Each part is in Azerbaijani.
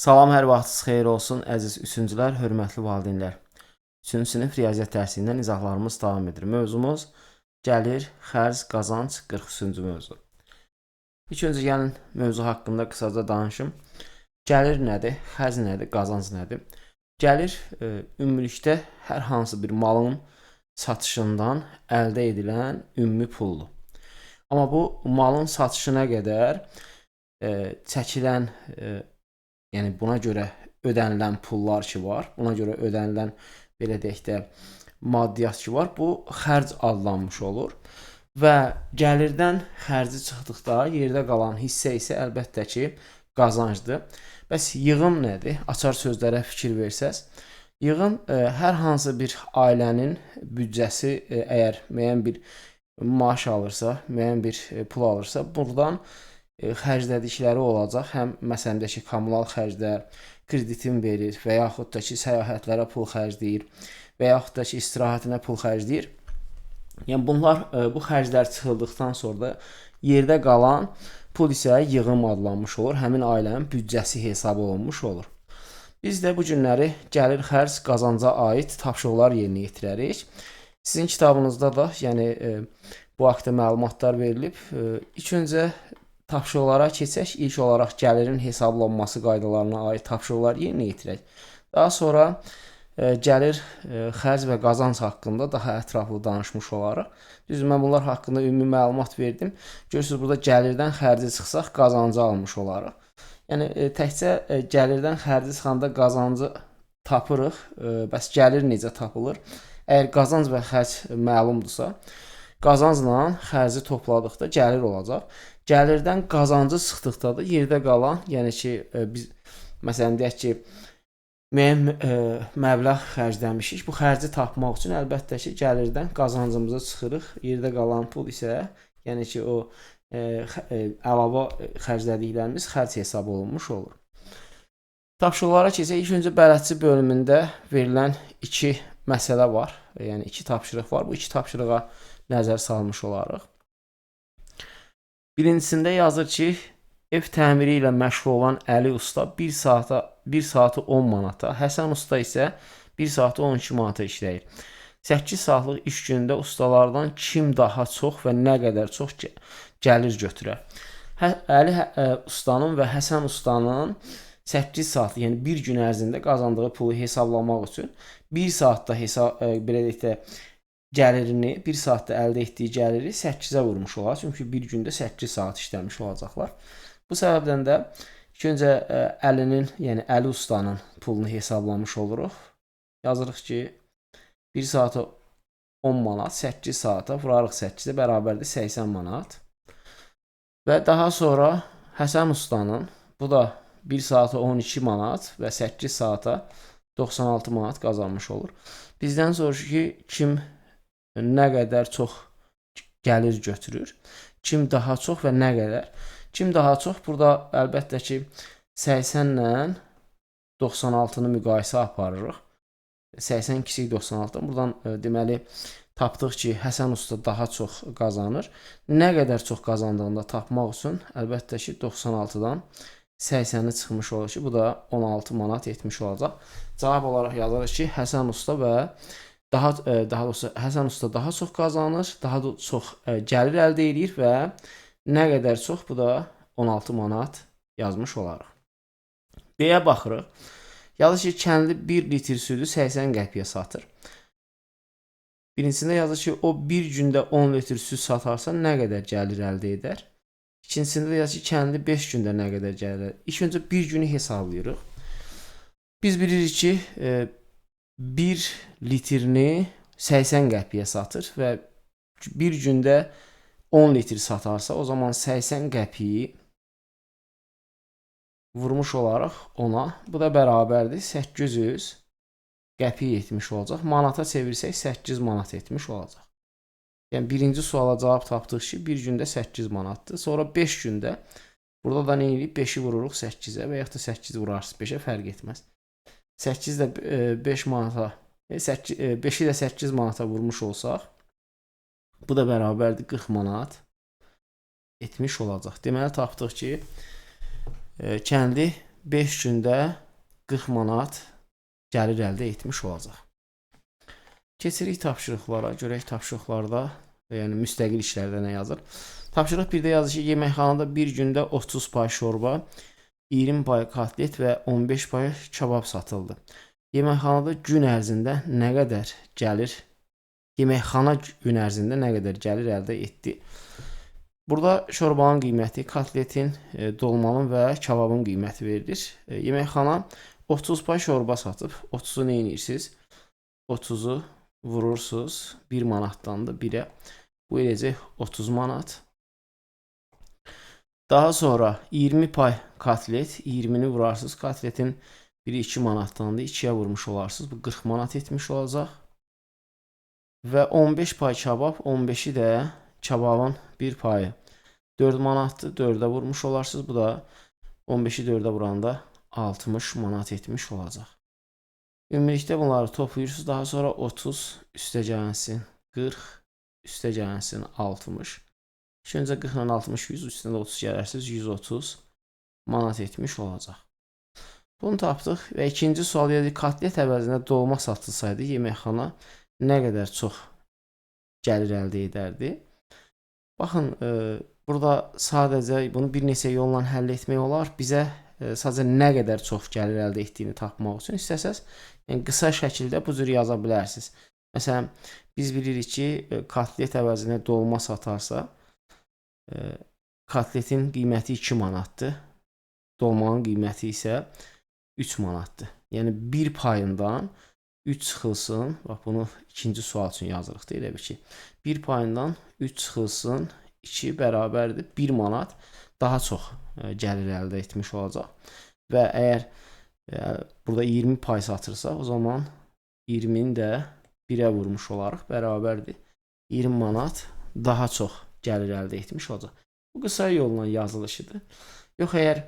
Salam, hər vaxtınız xeyir olsun, əziz üçüncülər, hörmətli valideynlər. Üçüncü sinif riyaziyyat dərsindən izahlarımız davam edir. Mövzumuz gəlir, xərc, qazanc 43-cü mövzu. İlk öncə gəlin mövzu haqqında qısaca danışım. Gəlir nədir, xərc nədir, qazanc nədir? Gəlir ümumilikdə hər hansı bir malın satışından əldə edilən ümumi puldur. Amma bu malın satışına qədər çəkilən, yəni buna görə ödənilən pullar ki var, buna görə ödənilən belə deyək də maddiyyat ki var, bu xərc adlanmış olur. Və gəlirdən xərci çıxdıqda yerdə qalan hissə isə əlbəttə ki, qazancdır. Bəs yığım nədir? Açar sözlərə fikir versəz, yığım hər hansı bir ailənin büdcəsi əgər müəyyən bir maaş alırsa, müəyyən bir pul alırsa, buradan xərclədikləri olacaq. Həm məsələn deyək ki, kommunal xərclər, kreditin verir və yaxud da ki, səyahətlərə pul xərcləyir və yaxud da ki, istirahətinə pul xərcləyir. Yəni bunlar bu xərclər çıxıldıqdan sonra da yerdə qalan pul isə yığım adlanmış olur. Həmin ailənin büdcəsi hesab olunmuş olur. Biz də bu günləri gəlir, xərc, qazanca aid tapşırıqlar yerinə yetirərik. Sizin kitabınızda da, yəni bu haqda məlumatlar verilib. İlk öncə tapşırıqlara keçək. İlk olaraq gəlirin hesablanması qaydalarına aid tapşırıqlar yerinə yetirək. Daha sonra gəlir, xərc və qazanc haqqında daha ətraflı danışmış olarıq. Düzdür, mən bunlar haqqında ümumi məlumat verdim. Görürsünüz, burada gəlirdən xərci çıxsaq qazancı almış olarıq. Yəni təkcə gəlirdən xərci çıxanda qazancı tapırıq. Bəs gəlir necə tapılır? Əgər qazanc və xərc məlumdursa, qazancla xərci topladıqda gəlir olacaq. Gəlirdən qazancı çıxdıqda da yerdə qalan, yəni ki, biz məsələn deyək ki, müəyyən məbləğ xərcləmişik. Bu xərci tapmaq üçün əlbəttə ki, gəlirdən qazancımızı çıxırıq. Yerdə qalan pul isə, yəni ki, o əlavə xərclədiklərimiz xərc hesab olunmuş olur. Tapşırıqlara keçək. İlk öncə bələdçi bölümündə verilən iki məsələ var. Yəni iki tapşırıq var. Bu iki tapşırığa nəzər salmış olarıq. Birincisində yazır ki, ev təmiri ilə məşğul olan Əli usta 1 saata 1 saatı 10 manata, Həsən usta isə 1 saatı 12 manata işləyir. 8 saatlıq iş günündə ustalardan kim daha çox və nə qədər çox gəlir götürər? Əli ustanın və Həsən ustanın 8 saat, yəni bir gün ərzində qazandığı pulu hesablamaq üçün 1 saatda hesab belə deyək də gəlirini, 1 saatda əldə etdiyi gəliri 8-ə vurmuş olar. Çünki bir gündə 8 saat işləmiş olacaqlar. Bu səbəbdən də ilk öncə Əlinin, yəni Əli ustanın pulunu hesablamış oluruq. Yazırıq ki, 1 saata 10 manat, 8 saata vurarıq 8-ə bərabərdir 80 manat. Və daha sonra Həsən ustanın, bu da 1 saata 12 manat və 8 saata 96 manat qazanmış olur. Bizdən soruşur ki, kim nə qədər çox gəlir götürür, kim daha çox və nə qədər. Kim daha çox? Burada əlbəttə ki, 80 ilə 96-nı müqayisə aparırıq. 80 kiçik 96-dan. Buradan deməli tapdıq ki, Həsən usta daha çox qazanır. Nə qədər çox qazandığını da tapmaq üçün əlbəttə ki, 96-dan 80-i çıxmış olur ki, bu da 16 manat etmiş olacaq. Cavab olaraq yazarıq ki, Həsən usta və daha doğrusu Həsən usta daha çox qazanır, daha da çox gəlir əldə edir və nə qədər çox, bu da 16 manat yazmış olarıq. B-yə baxırıq. Yazır ki, kəndli 1 litr südü 80 qəpiyə satır. Birincisində yazır ki, o bir gündə 10 litr süd satarsa nə qədər gəlir əldə edər? İkincisində də yazır ki, kəndli 5 gündə nə qədər gəlir? İlk öncə bir günü hesablayırıq. Biz bilirik ki, 1 litrini 80 qəpiyə satır və bir gündə 10 litr satarsa, o zaman 80 qəpiyi vurmuş olaraq ona. Bu da bərabərdir 800 qəpik etmiş olacaq. Manata çevirsək 8 manat etmiş olacaq. Yəni birinci suala cavab tapdıq ki, bir gündə 8 manatdır. Sonra 5 gündə burada da nə edirik? 5-i vururuq 8-ə və yaxud da 8 vurarsınız 5-ə, fərq etməz. 8 də 5 manata, 5-i də 8 manata vurmuş olsaq, bu da bərabərdir 40 manat etmiş olacaq. Deməli tapdıq ki, kəndli 5 gündə 40 manat gəlir əldə etmiş olacaq. Keçirik tapşırıqlara. Görək tapşırıqlarda, yəni müstəqil işlərdə nə yazır. Tapşırıq 1-də yazır ki, yeməkxanada bir gündə 30 pay şorba, 20 pay kotlet və 15 pay kabab satıldı. Yeməkxanada gün ərzində nə qədər gəlir? Yeməkxana gün ərzində nə qədər gəlir əldə etdi? Burada şorbanın qiyməti, kotletin, dolmanın və kababın qiyməti verilir. Yeməkxana 30 pay şorba satıb. 30-u nə edirsiniz? 30-u vurursunuz 1 manatdan da 1-ə. Bu eləcək 30 manat. Daha sonra 20 pay kotlet, 20-ni vurarsınız. Kotletin biri 2 manatdandır. 2-yə vurmuş olarsınız. Bu 40 manat etmiş olacaq. Və 15 pay kabab, 15-i də kababın bir payı 4 manatdır. 4-ə vurmuş olarsınız. Bu da 15-i 4-ə vuranda 60 manat etmiş olacaq. Ümumilikdə bunları toplayırsınız. Daha sonra 30 üstə gəlsin 40, üstə gəlsin 60. İlk öncə 40 ilə 60 100, üstünə də 30 gələrsiniz, 130 manat etmiş olacaq. Bunu tapdıq və ikinci sual deyir, kotlet əvəzinə dolma satılsaydı yeməkxana nə qədər çox gəlir əldə edərdi? Baxın, burada sadəcə bunu bir neçə yolla həll etmək olar. Bizə sadəcə nə qədər çox gəlir əldə etdiyini tapmaq üçün istəsəz, yəni qısa şəkildə bu cür yaza bilərsiniz. Məsələn, biz bilirik ki, kotlet əvəzinə dolma satarsa, kotletin qiyməti 2 manatdır. Dolmanın qiyməti isə 3 manatdır. Yəni bir payından 3 çıxılsın. Bax bunu ikinci sual üçün yazırıq da elə bir ki. Bir payından 3 çıxılsın 2 bərabərdir 1 manat daha çox gəlir əldə etmiş olacaq. Və əgər burada 20 pay satırsa, o zaman 20-ni də 1-ə vurmuş olarıq, bərabərdir 20 manat daha çox gəlir əldə etmiş olacaq. Bu qısa yolla yazılışıdır. Yox, əgər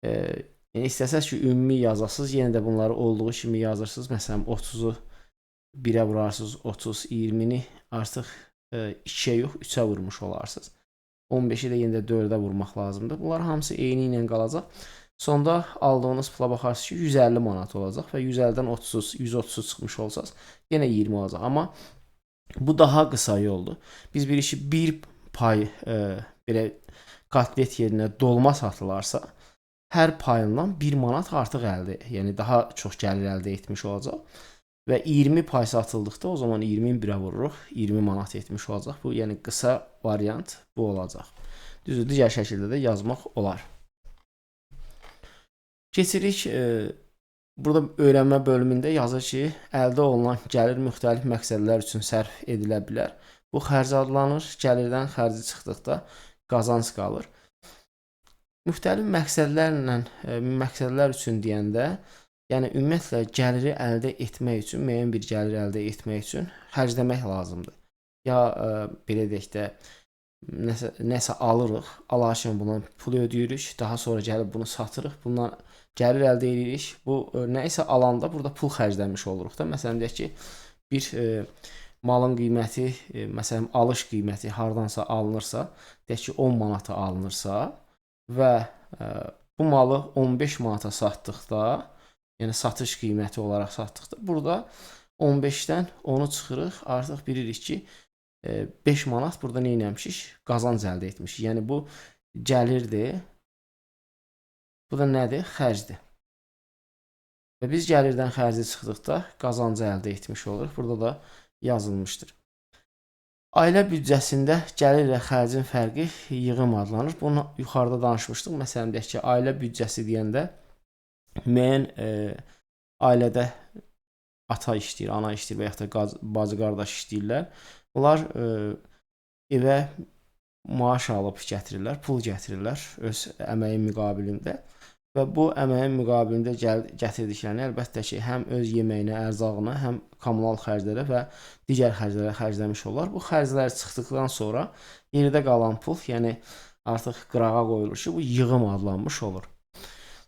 yəni istəsəz ki, ümumi yazasınız, yenə də bunları olduğu kimi yazırsınız. Məsələn, 30-u 1-ə vurarsınız, 30, 20-ni artıq 2-yə yox, 3-ə vurmuş olarsınız. 15-i də yenə də 4-ə vurmaq lazımdır. Bunlar hamısı eyni ilə qalacaq. Sonda aldığınız pula baxarsınız ki, 150 manat olacaq və 150-dən 30, 130 çıxmış olsanız, yenə 20 olacaq. Amma bu daha qısa yoldur. Biz bir işi bir pay belə kotlet yerinə dolma satılarsa, hər payından 1 manat artıq əldə, yəni daha çox gəlir əldə etmiş olacaq. Və 20 pay satıldıqda o zaman 20-ni 1-ə vururuq, 20 manat etmiş olacaq. Bu, yəni qısa variant bu olacaq. Düzdür, digər şəkildə də yazmaq olar. Keçirik, burada öyrənmə bölümündə yazır ki, əldə olunan gəlir müxtəlif məqsədlər üçün sərf edilə bilər. Bu xərc adlanır. Gəlirdən xərci çıxdıqda qazanc qalır. Müxtəlif məqsədlərlə, məqsədlər üçün deyəndə, yəni ümumiyyətlə gəliri əldə etmək üçün, müəyyən bir gəlir əldə etmək üçün xərcləmək lazımdır. Ya belə deyək də, nəsə alırıq, alarkən bundan pul ödəyirik, daha sonra gəlib bunu satırıq, bundan gəlir əldə edirik. Bu nə isə alanda burada pul xərcləmiş oluruq da. Məsələn, deyək ki, bir malın qiyməti, məsələn, alış qiyməti hardansa alınırsa, deyək ki, 10 manata alınırsa və bu malı 15 manata satdıqda, yəni satış qiyməti olaraq satdıqda, burada 15-dən 10-u çıxırıq, artıq bilirik ki, 5 manat burada nə etmişik? Qazanc əldə etmişik. Yəni bu gəlirdir. Bu da nədir? Xərcdir. Və biz gəlirdən xərci çıxdıqda qazancı əldə etmiş oluruq. Burada da yazılmışdır. Ailə büdcəsində gəlirlə xərcin fərqi yığım adlanır. Bunu yuxarıda danışmışdıq. Məsələn, deyək ki, ailə büdcəsi deyəndə müəyyən ailədə ata işləyir, ana işləyir və yaxud da bacı qardaş işləyirlər. Bunlar evə maaş alıb gətirirlər, pul gətirirlər öz əməyin müqabilində və bu əməyin müqabilində gətirdiklərini əlbəttə ki, həm öz yeməyinə, ərzağına, həm kommunal xərclərə və digər xərclərə xərcləmiş olurlar. Bu xərclər çıxdıqdan sonra yerdə qalan pul, yəni artıq qırağa qoyulur ki, bu yığım adlanmış olur.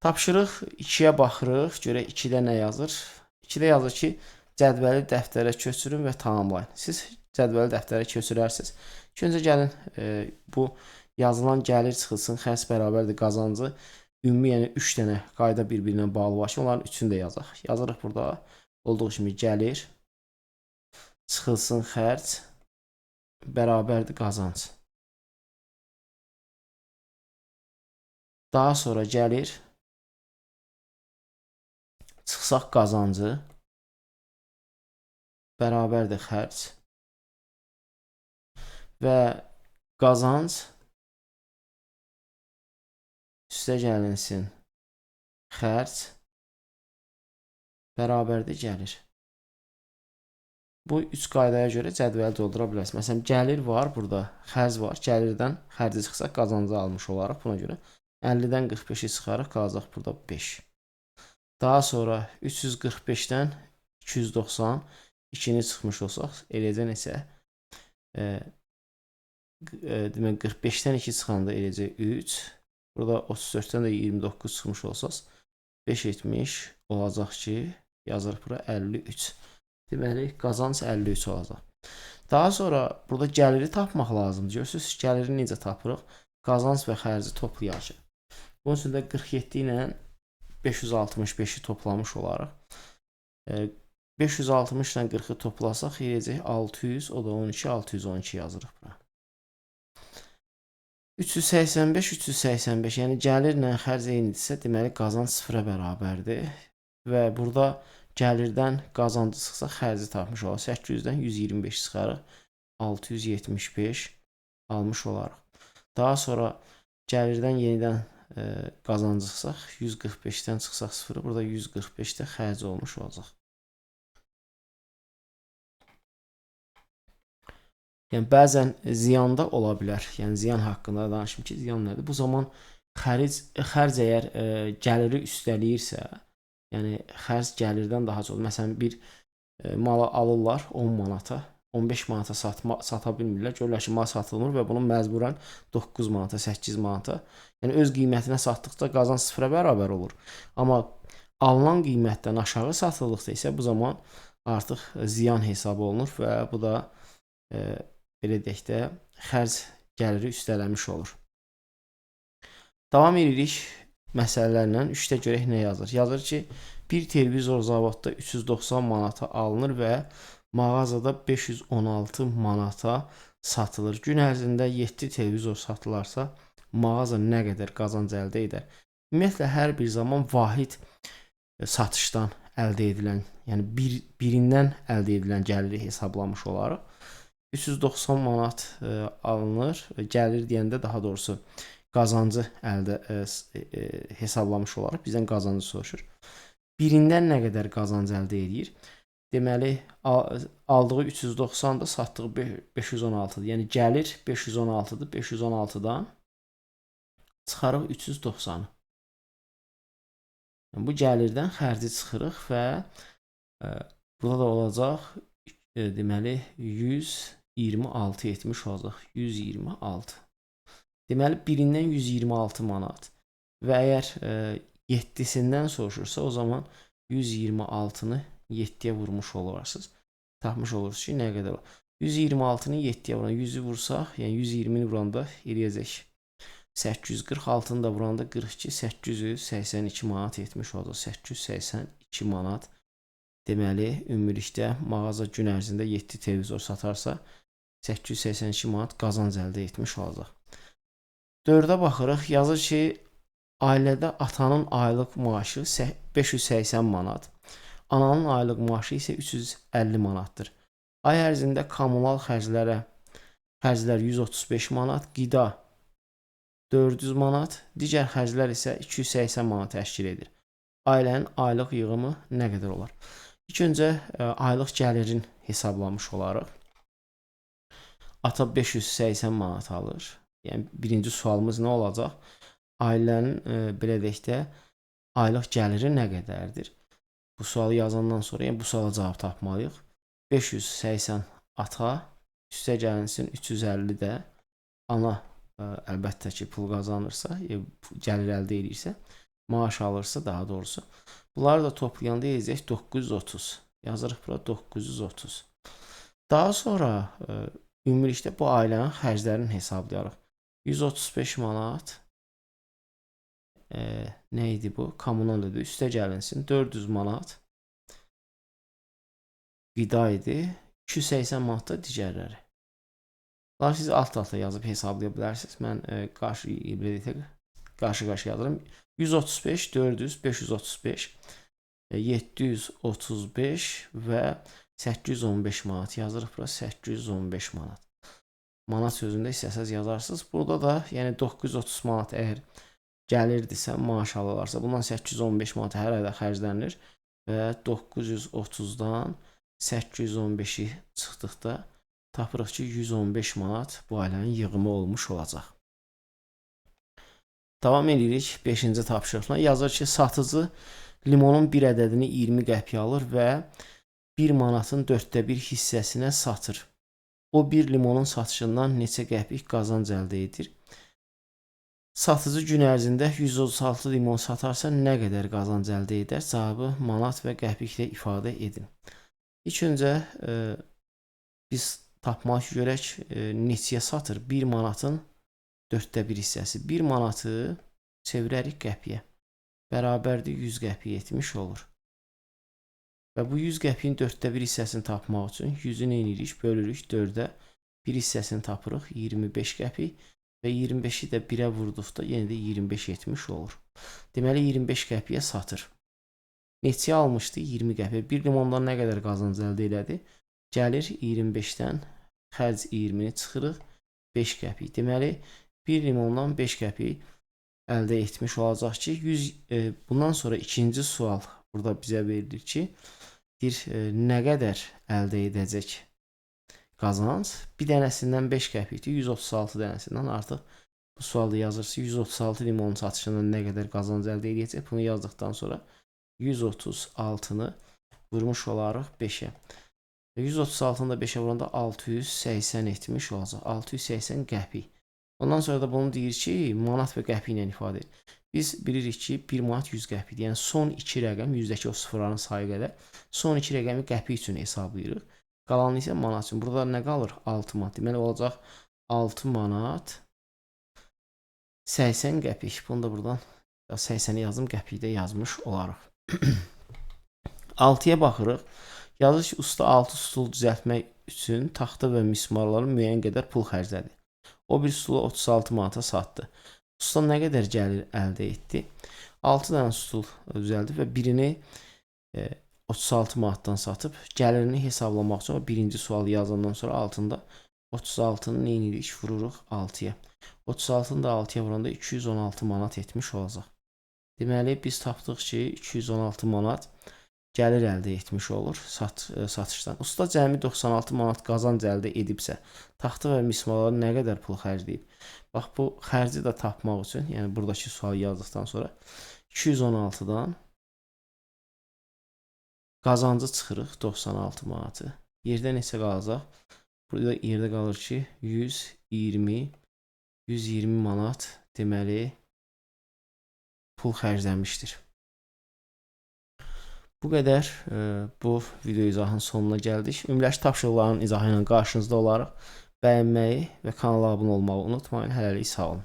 Tapşırıq 2-yə baxırıq, görək 2-də nə yazır? 2-də yazır ki, cədvəli dəftərə köçürün və tamamlayın. Siz cədvəli dəftərə köçürərsiniz. İlk öncə gəlin bu yazılan gəlir çıxılsın, xərc bərabərdir qazancı Ümumi, yəni 3 dənə qayda bir-birinə bağlı var ki, onların üçünü də yazaq. Yazırıq burada olduğu kimi gəlir, çıxılsın xərc, bərabərdir qazanc. Daha sonra gəlir, çıxsaq qazancı, bərabərdir xərc və qazanc üstə gəlinsin xərc, bərabərdir gəlir. Bu 3 qaydaya görə cədvəli doldura bilərsiniz. Məsələn, gəlir var burada, xərc var. Gəlirdən xərci çıxsaq qazancı almış olaraq buna görə 50-dən 45-i çıxarıq, qalacaq burada 5. Daha sonra 345-dən 292-ni çıxmış olsaq, eləcə neçə? Demək, 45-dən 2 çıxanda eləcə 3. Burada 34-dən də 29 çıxmış olsaq, 5 etmiş olacaq ki, yazırıq bura 53. Deməli, qazanc 53 olacaq. Daha sonra burada gəliri tapmaq lazımdır. Görürsünüz, gəliri necə tapırıq? Qazanc və xərci toplayacaq. Bunun üçün də 47 ilə 565-i toplamış olaraq. 560 ilə 40-ı toplasaq, eləyəcək 600, o da 12, 612 yazırıq bura. 385, 385, yəni gəlirlə xərc eynidirsə, deməli, qazanc sıfıra bərabərdir. Və burada gəlirdən qazancı çıxsa, xərci tapmış olaraq. 800-dən 125 çıxarıq, 675 almış olaraq. Daha sonra gəlirdən yenidən qazancı çıxsaq, 145-dən çıxsaq sıfırı, burada 145-də xərc olmuş olacaq. Yəni, bəzən ziyanda ola bilər. Yəni, ziyan haqqında danışım ki, ziyan nədir? Bu zaman xərc əgər gəliri üstələyirsə, yəni xərc gəlirdən daha çox. Məsələn, bir malı alırlar 10 manata, 15 manata sata bilmirlər. Görürlər ki, mal satılmır və bunu məcburən 9 manata, 8 manata, yəni öz qiymətinə satdıqda qazanc sıfıra bərabər olur. Amma alınan qiymətdən aşağı satıldıqda isə bu zaman artıq ziyan hesab olunur və bu da belə deyək də, xərc gəliri üstələmiş olur. Davam edirik məsələlərlə. 3-də görək nə yazır. Yazır ki, bir televizor zavodda 390 manata alınır və mağazada 516 manata satılır. Gün ərzində 7 televizor satılarsa, mağaza nə qədər qazanc əldə edər? Ümumiyyətlə, hər bir zaman vahid satışdan əldə edilən, yəni birindən əldə edilən gəliri hesablamış olaraq. 390 manat alınır. Gəlir deyəndə daha doğrusu qazancı əldə hesablamış olaraq bizdən qazancı soruşur. Birindən nə qədər qazanc əldə edir? Deməli, aldığı 390-da satdığı 516-dır. Yəni gəlir 516-dır. 516-dan çıxarıq 390-ı. Yəni, bu gəlirdən xərci çıxırıq və burada da olacaq deməli 126 etmiş olacaq. 126. Deməli, birindən 126 manat və əgər 7-sindən soruşursa, o zaman 126-nı 7-yə vurmuş olarsınız. Tapmış olursunuz ki, nə qədər olur. 126-nı 7-yə vuran, 100-ü vursaq, yəni 120-ni vuranda eləyəcək 846-nı da vuranda 42, 882 manat etmiş olacaq. 882 manat. Deməli, ümumilikdə mağaza gün ərzində 7 televizor satarsa, 882 manat qazanc əldə etmiş olacaq. 4-ə baxırıq. Yazır ki, ailədə atanın aylıq maaşı 580 manat, ananın aylıq maaşı isə 350 manatdır. Ay ərzində kommunal xərclər 135 manat, qida 400 manat, digər xərclər isə 280 manat təşkil edir. Ailənin aylıq yığımı nə qədər olar? İlk öncə aylıq gəlirin hesablamış olarıq. Ata 580 manat alır. Yəni, birinci sualımız nə olacaq? Ailənin, belə deyək də, aylıq gəliri nə qədərdir? Bu sualı yazandan sonra, yəni bu suala cavab tapmalıyıq. 580 ata, üstə gəlinsin 350 də ana əlbəttə ki, pul qazanırsa, gəlir əldə edirsə, maaş alırsa daha doğrusu. Bunları da toplayanda edəcək 930. Yazırıq bura 930. Daha sonra ümumilikdə bu ailənin xərclərini hesablayarıq. 135 manat Nə idi bu? Kommunal idi. Üstə gəlinsin. 400 manat qida idi. 280 manat da digərləri. Bunları siz alt-alta yazıb hesablaya bilərsiniz. Mən qarşı-qarşı yazıram. 135, 400, 535, 735 və 815 manat yazırıq bura. 815 manat. Manat sözündə istəsəz yazarsınız. Burada da yəni 930 manat əgər gəlirdisə, maaş alırlarsa, bundan 815 manat hər ayda xərclənir və 930-dan 815-i çıxdıqda tapırıq ki, 115 manat bu ailənin yığımı olmuş olacaq. Davam edirik 5-ci tapşırıqla. Yazır ki, satıcı limonun bir ədədini 20 qəpiyə alır və 1 manatın 1/4 hissəsinə satır. O bir limonun satışından neçə qəpik qazanc əldə edir? Satıcı gün ərzində 136 limon satarsa nə qədər qazanc əldə edər? Cavabı manat və qəpiklə ifadə edin. İlk öncə biz tapmaq görək neçəyə satır? 1 manatın 1/4 hissəsi. 1 manatı çevirərik qəpiyə. Bərabərdir 100 qəpik etmiş olur. Və bu 100 qəpiyin 1/4 hissəsini tapmaq üçün 100-ü nə edirik? Bölürük 4-ə. Bir hissəsini tapırıq 25 qəpik və 25-i də 1-ə vurduqda yenə də 25 etmiş olur. Deməli 25 qəpiyə satır. Neçəyə almışdı? 20 qəpiyə. Bir limondan nə qədər qazanc əldə elədi? Gəlir 25-dən xərc 20-ni çıxırıq 5 qəpik. Deməli bir limondan 5 qəpik əldə etmiş olacaq ki, bundan sonra ikinci sual burada bizə verilir ki, deyir, nə qədər əldə edəcək qazanc? Bir dənəsindən 5 qəpikdir, 136 dənəsindən artıq bu sualda yazırsa 136 limonun satışından nə qədər qazanc əldə edəcək? Bunu yazdıqdan sonra 136-nı vurmuş olarıq 5-ə. 136-nı da 5-ə vuranda 680 etmiş olacaq. 680 qəpik. Ondan sonra da bunu deyir ki, manat və qəpik ilə ifadə edir. Biz bilirik ki, 1 manat 100 qəpikdir. Yəni son 2 rəqəm, 100-dəki o sıfırların sayı qədər, son 2 rəqəmi qəpik üçün hesablayırıq. Qalanı isə manat üçün. Burada nə qalır? 6 manat. Deməli olacaq 6 manat 80 qəpik. Bunu da buradan 80-i yazdım, qəpikdə yazmış olarıq. 6-ya baxırıq. Yazır ki, usta 6 stul düzəltmək üçün taxta və mismarları müəyyən qədər pul xərclədi. O bir stulu 36 manata satdı. Usta nə qədər gəlir əldə etdi? 6 dənə stul düzəldi və birini 36 manatdan satıb. Gəlirini hesablamaq üçün o birinci sualı yazandan sonra altında 36-nı nə edirik? Vururuq 6-ya. 36-nı da 6-ya vuranda 216 manat etmiş olacaq. Deməli, biz tapdıq ki, 216 manat gəlir əldə etmiş olur satışdan. Usta cəmi 96 manat qazanc əldə edibsə, taxta və mismarlara nə qədər pul xərcləyib? Bax, bu xərci də tapmaq üçün, yəni buradakı sualı yazdıqdan sonra 216-dan qazancı çıxırıq 96 manatı. Yerdə neçə qalacaq? Burada yerdə qalır ki, 120 manat deməli pul xərclənmişdir. Bu qədər bu video izahın sonuna gəldik. Ümumiləşdi tapşırıqların izahı ilə qarşınızda olarıq. Bəyənməyi və kanala abunə olmağı unutmayın. Hələlik sağ olun.